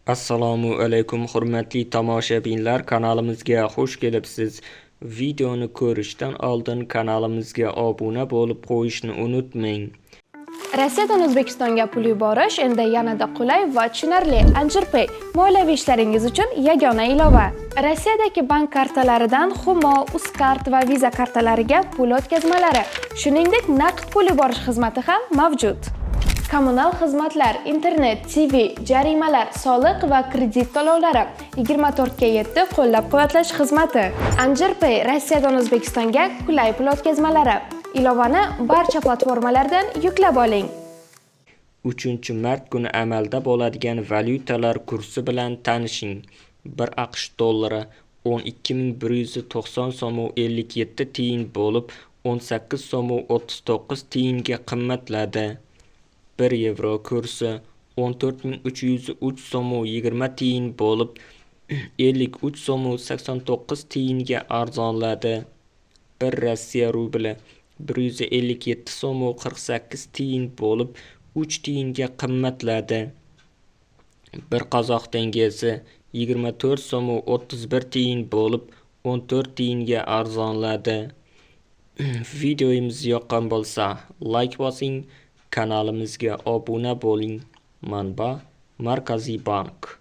Assalomu alaykum, hurmatli tomoshabinlar, kanalimizga xush kelibsiz. Videoni ko'rishdan oldin kanalimizga obuna bo'lib qo'yishni unutmang. Rossiyadan O'zbekistonga pul yuborish endi yanada qulay va tushunarli. Anjirpay moliyaviy ishlaringiz uchun yagona ilova. Rossiyadagi bank kartalaridan Humo, Uzcard va Visa kartalariga pul o'tkazmalari, shuningdek, naqd pul yuborish xizmati ham mavjud. Kommunal xizmatlar, internet, TV, jarimalar, soliq va kredit to'lovlari, 24:7 qo'llab-quvvatlash xizmati. Anjirpay Rossiyadan O'zbekistonga qulay pul o'tkazmalari. Ilovani barcha platformalardan yuklab oling. 3 mart kuni amalda bo'ladigan valyutalar kursi bilan tanishing. 1 AQSh dollari 12 190 so'm 57 tiyin bo'lib, 18 so'm 39 tiyinga qimmatladi. 1 yevro kursi 14 303 so'm 20 tiyin bo'lib, 53 so'm 89 tiyinga arzonladi. 1 Rossiya rubli 157 so'm 48 tiyin bo'lib, 3 tiyinga qimmatladi. 1 qozoq tengesi 24 so'm 31 tiyin bo'lib, 14 tiyinga arzonladi. Videomiz yoqqan bo'lsa, layk bosing, kanalimizga obuna bo'ling. Manba: Markaziy bank.